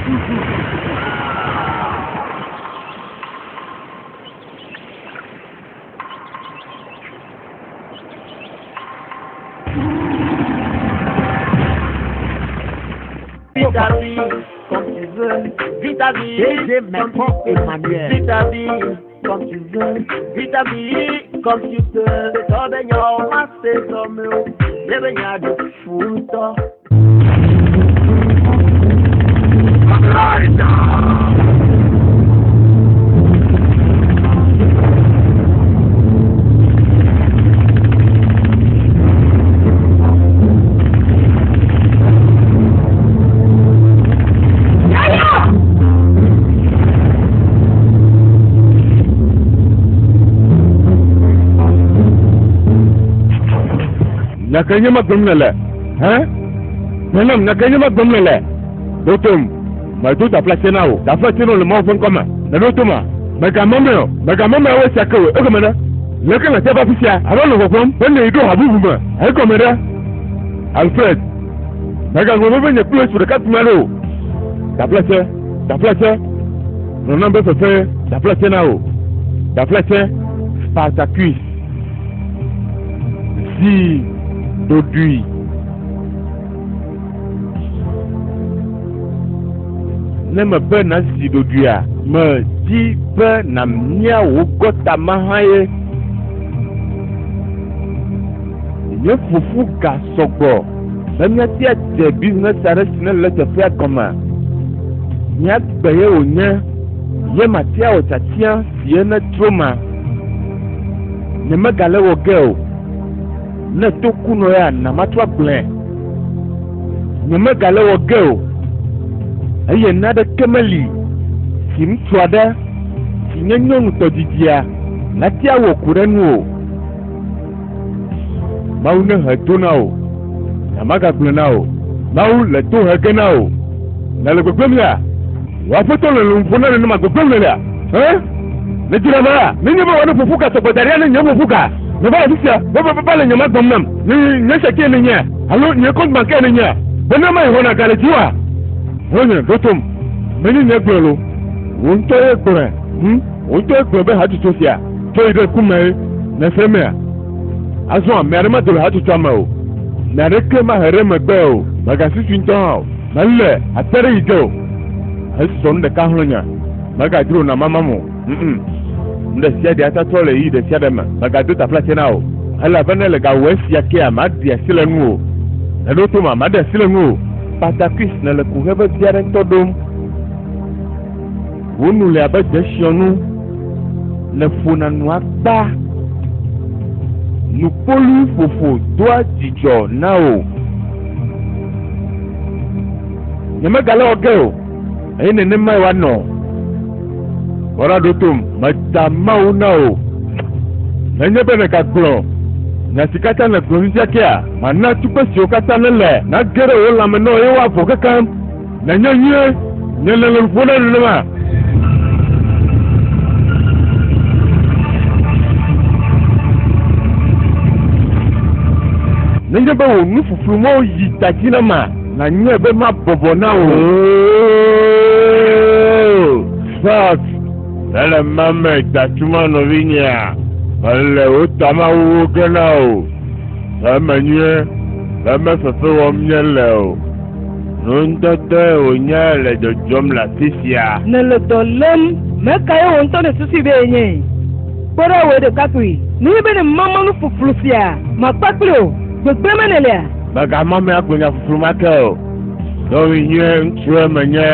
Vis ta vie comme tu veux. Vis ta vie. DG Mekpɔ Emmanuel. Vis ta vie comme tu veux. Vis ta vie comme tu peux. Tɔ bɛ nya o ma se gɔme o. Ne bɛ nya ɖe fu ŋutɔ. Nya ke nye ma gblɔm nèle, hɛ? Nenam nya ke nye ma gblɔm nèle. Ɖo tom, medo taflatse na wò. Taflatse na wò le Mawu ƒe ŋkɔ me. Nèɖo toma? Mègamɔ me o. Mègamɔ me awɔ esia ke o. Egɔme ɖe? Leke nàte va afi sia ava nɔ gbɔgblɔm be ne yeɖo ha bubu me? Egɔme ɖe? Alfred, mègaŋlɔ be be nye kple Yesu ɖekakpui aɖe o. Taflatse, taflatse, nɔ nam be fefe, taflatse na wò. Taflatse, Spartacus. Zi ɖoɖoe. Ne mebe nàzi ɖoɖoea, medi be nàmia wò gɔta mahã ye. Nye fufu ga sɔgbɔ be míate adze bizinesi aɖe si nele teƒea gɔme. Nye agbe ye wònye ye mate awɔ tiatia si ye nedzro ma. Nyemegale wɔ ge o. Ne tokunɔ ya na matrɔ agblɔe. Nyemegale wɔ ge o. Eye naneke meli si ŋutsu aɖe si nye nyɔnu tɔdzidzia nate awɔ ku ɖe nu o. Mawu nehe to na wò. Nyemagagblɔe na wò. Mawu le to he ge na wò. Nèle gbegblẽm ya? Wò aƒetɔ le nu ƒom na nenema gbegblẽm nèlea? Hẽ? Nèdzra va? Nenye be wò ne ƒoƒu ga sɔgbɔ da ɖi ne nye ƒoƒu ga. Meva le afi sia, va va va le nye ma gbɔm nam. Nye nye seke nenye alo nye compte bancaire nenye. Bena mayi xɔna ga le dziwòa? Xɔ̃nye, ɖo tom. Menye nye gblɔe lo. Wò ŋutɔ ye gblɔe. Hm? Wò ŋutɔ ye gblɔe be hatsotso sia tso yi ɖe ku me ye. Nèse emea? Azɔ ame aɖe mado le hatsotsoa me o. Ame aɖeke mahe ɖe megbe o. Mègasusui ŋutɔ hã o. Mele ate ɖe yi ge o. Esɔ nu ɖeka xlɔ̃nya. Mègadzro wò namamam o. Mm-mm. Nu ɖe sia ɖe atrɔ le ɣeyiɣi ɖe sia ɖe me. Mègado taflatse na o. Elabena le gawɔ esia kea, maɖe asi le ŋuwò. Nèɖo to ma, maɖe asi le ŋuwò. Spartacus, nèle kuxe vevi aɖe ŋutɔ ɖom. Wò nu le abe desiɔnu. Nèƒona nu akpa. Nukpolui ƒoƒo doa dzidzɔ na wò. Nyemegale wɔ ge o, eye nenemae woanɔ. Kpɔ ɖa, ɖo tom, meda Mawu na wò. Nenye be nègagblɔ nya si katã nègblɔ fifia kea, mana tukpe siwo katã nèle nage ɖe wò lãme na wò eye woavɔ kekeŋ. Nenye nyuie, nye nèle nu ƒom na nenema. Nenye be wò nu ƒuƒlu mawo yi ta dzi na ma, nànyae be mabɔbɔ na wò. Sparks, mele mame datuma nɔvinyea, mele wò tamawuwo ge na wò. Eme nyuie, be me fefe wɔm míele o. Nu ŋutɔtɔe wònye le dzɔdzɔm le afi sia. Nèle dɔ lém. Meka ye wò ŋutɔ nèsusui be yenye? Kpɔ ɖa wòe ɖekakpui. Nenye be nèmama nu ƒuƒlu sia, makpa kpli o. Gbegblẽ menèlea? Mègamɔ ame agblɔ nya ƒuƒlu ma ke o. Dɔwɔwui nyuie ŋutsue menye.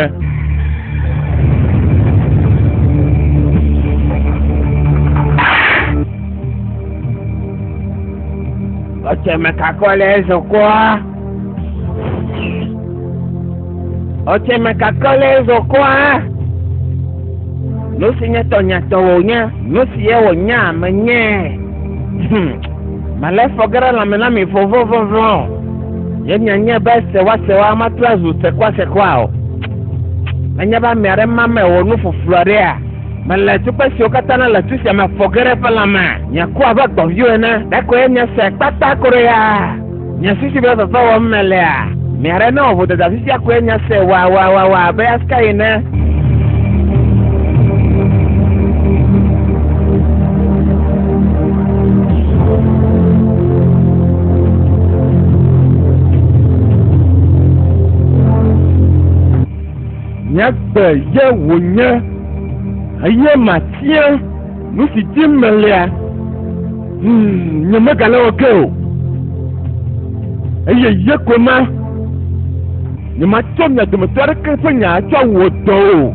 Ɔtsɛmekakɔ le ezɔkɔa. Ɔtsɛmekakɔ le ezɔkɔa. Nu si nye tɔnyatɔ wònye, nu si ye wònya menye. Mele fɔ ge ɖe lãme na mi vɔvɔvɔvɔ. Ye mianye be sewasewa matrɔ azu sekuasekua o. Nenye be ame aɖe ma me wɔ nu ƒuƒlu aɖea, mele tukpe siwo katã le tu sia me fɔ ge ɖe eƒe lãme. Miaku abe gbɔviwo ene. Ɖeko ye miase kpakpa ko ɖe ya. Nye susu be fefe wɔm melea. Ame aɖe ne wɔ vodada fifia koe nya se wawawawa abe Aska ene. Nye gbe ye wònye eye matia nu si dim melea. Nyemegale wɔ ge o. Eye ye koe ma. Nyematsɔ mia dometɔ aɖeke ƒe nya atsɔ awɔ dɔ o.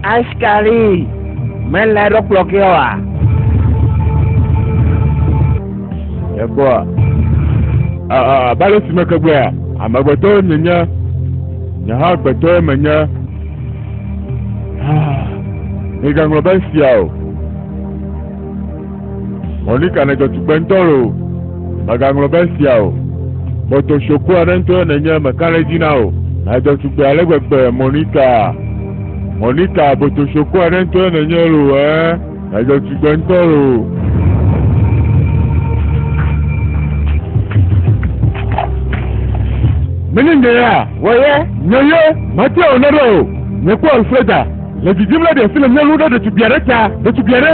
Askari, mele ɖo kplɔ ke oa? Ekpɔa, abe ale si meke gblɔea, amegbetɔwo mienye, nye hã agbetɔe menye. Migaŋlɔ be esia o. Monica nèdzɔ tugbe ŋutɔ loo. Mègaŋlɔ be esia o. Bɔtɔsoko aɖe ŋutɔe nènye, meka ɖe edzi na wò. Nèdzɔ tugbe ale gbegbe, Monica. Monica, botosoko aɖe ŋutɔe nènye loo, ẽ? Nèdzɔ tugbe ŋutɔ loo. Menye nye ya. Wò ye? Nye ye. Mate wò ne ɖe o. Nye kple Alfreda le didim le ɖe si le nye lu ɖe ɖetugbui aɖe ta. Ɖetugbui aɖe.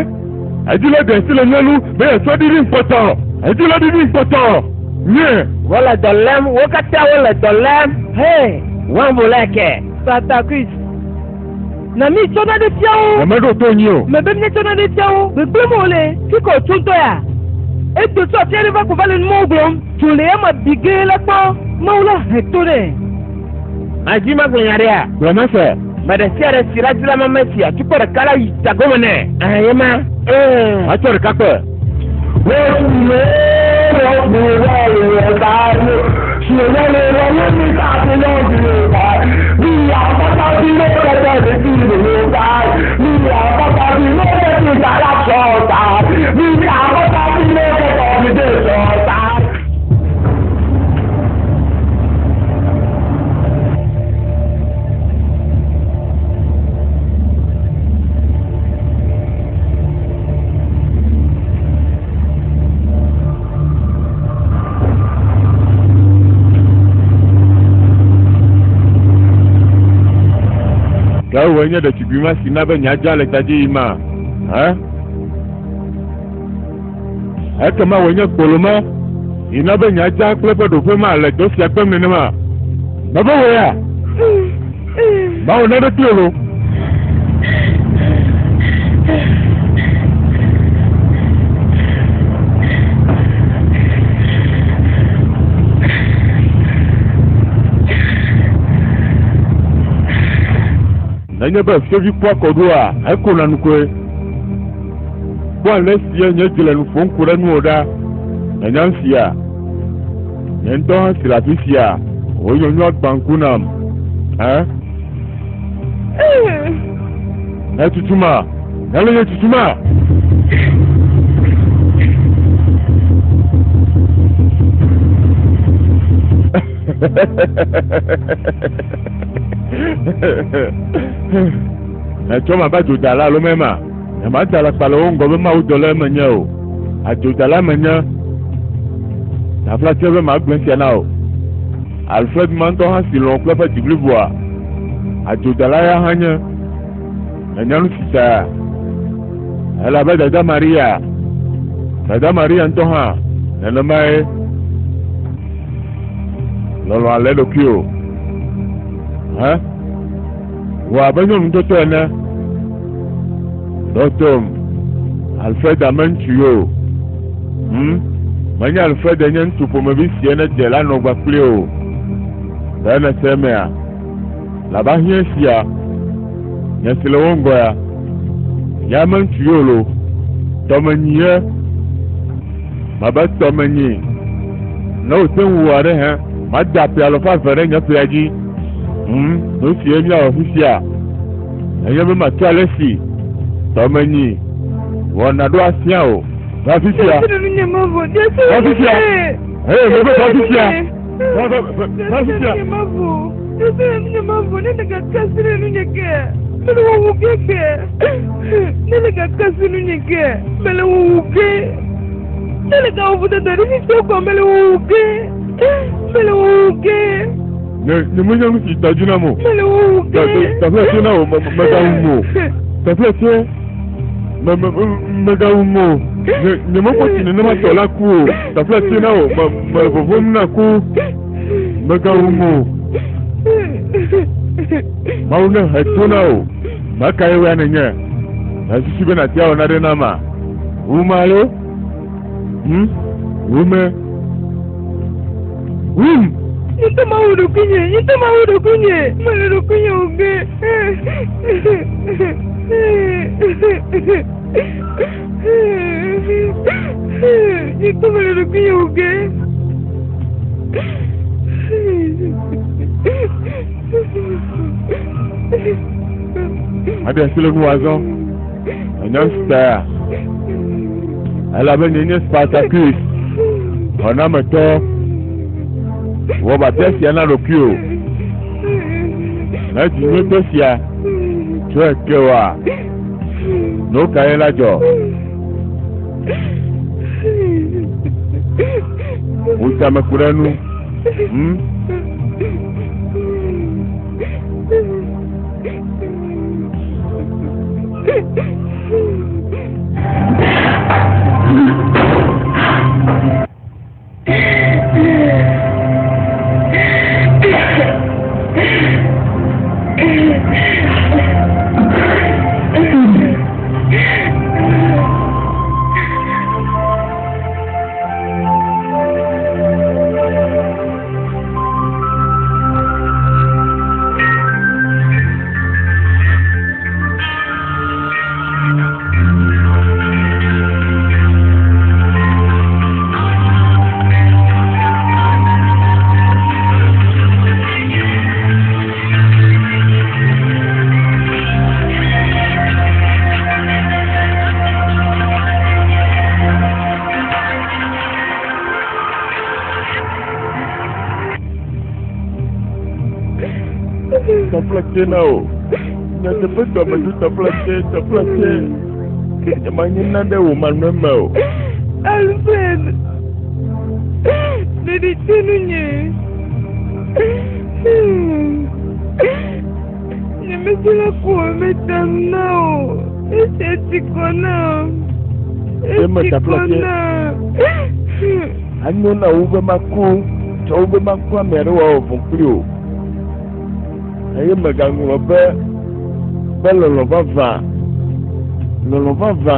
Edi le ɖe si le nye lu be yeatsɔ ɖiɖi ŋkpɔtɔ. Edi le ɖiɖi ŋkpɔtɔ. Nye. Wole dɔ lém. Wo katã wole dɔ lém. Hey, wɔn ke. Spartacus. Na mi tsɔ naɖe fia wo. Nyemeɖo to nyi o. Mebe míetsɔ naɖe fia wo. Gbegblẽ me wòle. Fi ka wòtso ŋutɔ ya? Edo tso afi aɖe va ko va le numawo gblɔm. Dzo le eme bi ge la kpɔ. Mawu la he to ɖe. Madzi magblɔ nya ɖea? Gblɔ mese. Me ɖe sia ɖe si la dzra mame si atukpɔ ɖeka la yi tagome nɛ. Ɛhɛn ye ma. Ɛɛ. Matsɔ ɖeka kpe. Ke wòe nye ɖetugbui ma si na be nye adza le ta dzi yim ma? Hã? Ekema wòe nye kpolo ma si na be nye adza kple eƒe ɖoƒe ma le dɔ sia kpem nenema? Mebe wòe ya? Mawu neɖe kpli wò loo. Nenye be fiɔvi kpɔa kɔɖoa, ekona nu koe. Kpɔ ale si nye dzi le nu ƒom ku ɖe nuwò ɖa. Ènya nu sia? Nye ŋutɔ hã si le afi sia, wò nyɔnyɔa gbã ŋku nam. Ɛ? Ne tutuma, ne le nye tutuma. Netsɔ ma va dzodala alo mema. Nyemada alakpa le wo ŋgɔ be mawudɔlae menye o. Adzodalae menye. Taflatse be magblẽ esia na wò. Alfred ma ŋutɔ hã si lɔ̃ kple eƒe dzi bliboa. Adzodala ya hã nye. Ènya nu si taea? Elabe Dada Maria, Dada Maria ŋutɔ hã nenemae. Lɔlɔ̃ alé ɖokuiwò. Hẽ? Wɔ abe nyɔnu ŋutɔtɔ ene. Ɖo tom. Alfreda me ŋutsu ye o. Hm? Menye Alfreda nye ŋutsu ƒomevi si ne dze la nɔ gba kpli o. Ɖe nèse emea? Laba hiã sia. Nye si le wo ŋgɔ ya. Ya me ŋutsu ye o lo. Tɔmenyi ye. Mebe tɔmenyi. Ne wòte ŋu wɔ ɖe hẽ, mada ƒe alafa eve ɖe nye ƒea dzi. Hm, nu sie míawɔ fifia. Nenye be matsɔ ale si tɔmenyi wɔna ɖo afia wò. Va fi sia. Va fi sia. Hey, mebe va fi sia. Va va va va fi sia. Ne ne menya nu si ta dzi nam o. Tafla tse na wò megawum o. Tafla tse me me megawum o. Nye nye mekpɔ tsi nenema tɔ la ku o. Tafla tse na wò me mele vɔvɔm na ku. Megawum o. Mawu ne he to na wò. Meka ye wòya nenye. Nàsusu be nàte awɔ naɖe nam ma? Wum alo? Hm? Wume? Wum! Nye ŋutɔ mawu ɖokuinye, nye ŋutɔ mawu ɖokuinye, mele ɖokuinye wu ge. Nye ŋutɔ mele ɖokuinye wu ge. Maɖe asi le ŋuwò azɔ. Ènya nu si taea? Elabe nyee nye Spartacus, xɔnametɔ. Wɔ biabia sia na ɖokuiwò. Ne dzinyuitɔ sia tsɔe ke wòa, nu kae la dzɔ? Bu tame ku ɖe nu. Hmm? Taflatse na o. Nyateƒe tɔmedu taflatse, taflatse. Nyemanye nane wò manɔe me o. Alfred, ɖeɖi te nunye. Nyemedi la ku o, metam na o. Esia ti kɔ nam. Eme Eti kɔ taflatse. nam. Anyo na wò be maku, tsɔ wu be maku ame aɖe wòawɔ vɔ̃ kpli wò. Eye mègaŋlɔ be be lɔlɔ̃ vavã, lɔlɔ̃ vavã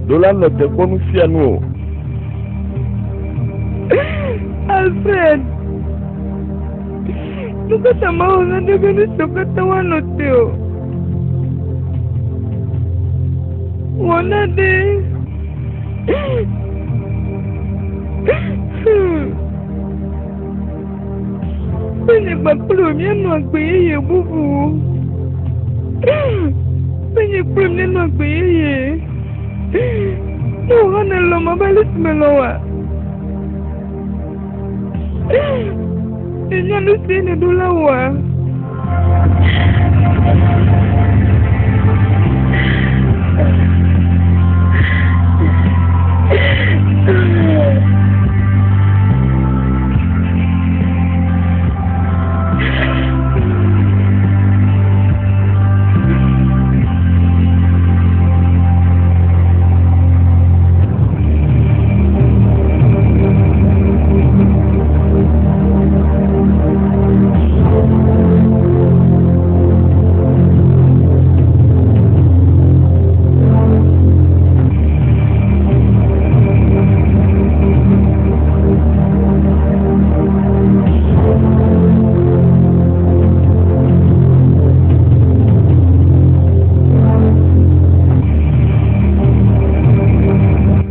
ɖo la nɔ te kpɔ nu sia nu o. Alfred, nu ka ta mawɔ nane be nu siwo katã woanɔ te o? Wɔ nane. Be nye kpakple wò míanɔ agbe yeye bubu. Be nye kple wò míanɔ agbe yeye. Ne wò hã nèlɔ̃m abe ale si melɔ̃ wòa? Ènya nu si nèɖo la wɔa?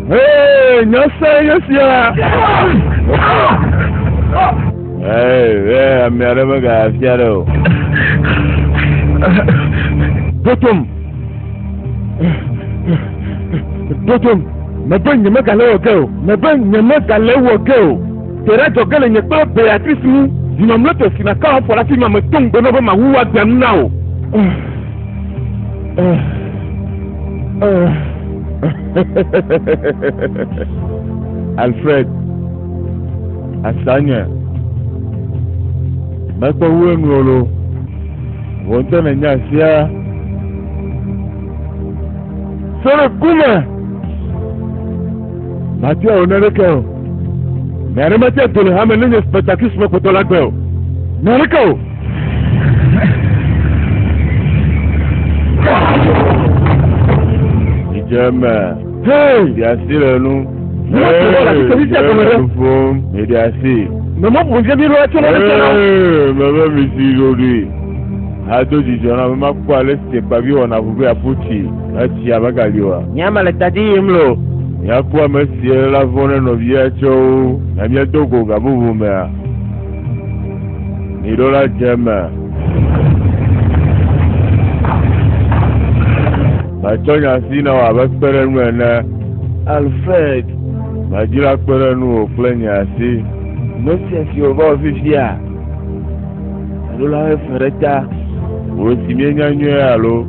Hey, nyase nye sia. Hey, hey, ame aɖe mega afia ɖe o. Ɖo tom. Ɖo tom. Mebe nyemegale wɔ ge o. Mebe nyemegale wɔ ge o. Te ɖe adzɔge le nye kple Beatrice ŋu. Zi mamlɛtɔ si nàka wò afɔ ɖe afi ma, meto ŋugbe na wò be mawu wò agbea nu na wò. Alfred, asanye, mekpɔ wu enu o lo. Wò ŋutɔ nènya asia. Sɔre kume. Matia wò naneke o. Ame aɖe mate do le hame ne nye Spartacus mekpɔtɔ le agbe o. Ame aɖeke o. Midze eme. Hey! Ɖe asi le nu. Hey! Hey! Nu ƒom. Miɖe asi. Meme ƒo dze mi ɖo etso na ɖe na. Hey! Mebe mi si ɖoɖoe. Ado dzidzɔ na be makpɔ ale si kpavi wɔna ʋu be yeaƒu tsi etsia megali oa. Nye ame le tadi yim lo. Míakpɔ ame si la vɔ̃ ne nɔvia tsɛwo na míado go ga bubu mea. Miɖo la dze eme. Matsɔ nye asi na wò abe kpeɖenu ene. Alfred. Madzra kpeɖenu wò kple nye asi. Nu sia si wòva wɔ fifia, alo la ƒe fe ɖe ta. Wò si míenya nyuie alo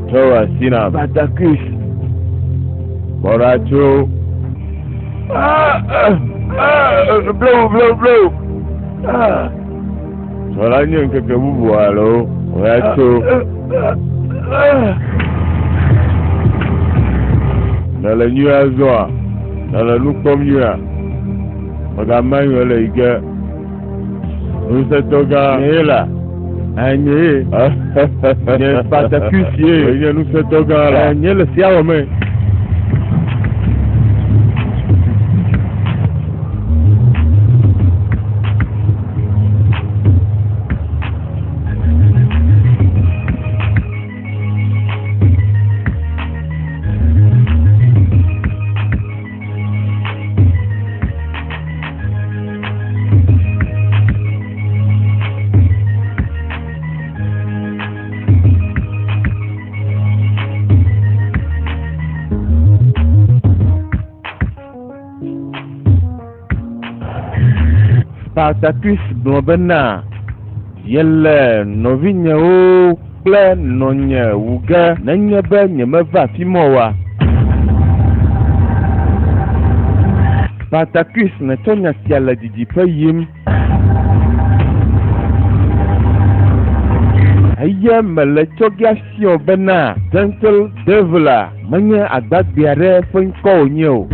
tsɔ wò asi na. Spartacus. Kpɔ ɖa tso. Blewu, blewu, blewu. Tsɔ la nye ŋkeke bubu alo wò ya tso. Nèle nyuie azɔa? Nèle nu kpɔm nyuiea? Mègama nyuie le yi ge. Ŋusẽtɔ gã. Nye ye la. Nye ye. Nye Spartacus ye. Nye ŋusẽtɔ gã la. Nye le sia wɔ me. Spartacus gblɔ bena yele nɔvinyewo kple nɔnye wu ge nenye be nyemeva afi ma oa. Spartacus netsɔ nya sia le didiƒe yim. Eye mele tsɔ ge afiɔ bena Gentle Devil a menye agbagbe aɖe ƒe ŋkɔ wònye o.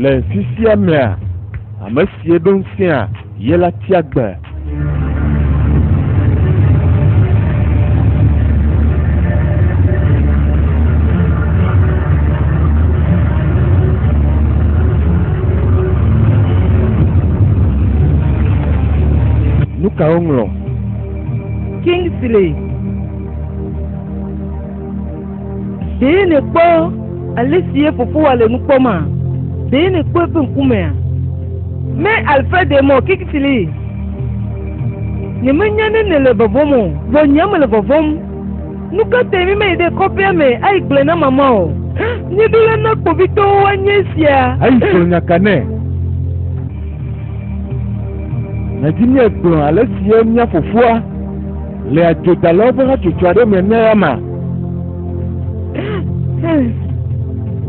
Le fifia mea, ame si ɖo ŋusẽa ye la tsi agbe. Nu ka woŋlɔ? Kingsley. Ɖe nèkpɔ ale si ye fofowa le nu kpɔma? Ɖe nèkpɔ eƒe ŋkumea? Me Alfred mɔ Kingsley. Nyemenya ne nèle vɔvɔ̃m o, vɔ nye mele vɔvɔ̃m. Nu ka tae mi meyi ɖe kɔƒea me ayi gblɔe na mama o? Míeɖo la na kpovitɔwo woanye esia. Ayi gblɔ nya ka nɛ? Nèdi míagblɔ ale si ye mía fofoa le adzodalawo ƒe hatsotso aɖe me ene ya ma?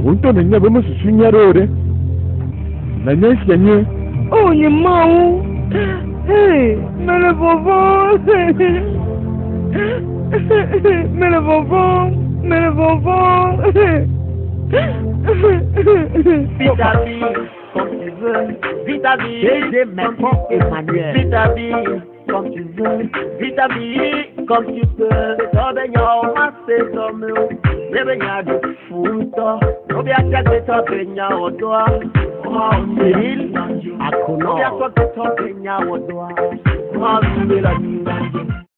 Wò ŋutɔ nènya be mesusu nyui aɖe o ɖe. Nènya esia nyuie. O nye Mawu! Hey, mele vɔvɔ̃m. Mele vɔvɔ̃m. Mele vɔvɔ̃m. Vis ta vie comme tu veux. Vis ta vie. DG Macron Emmanuel. Vis ta vie comme tu veux. Vis ta vie comme tu peux. Cyril Akono.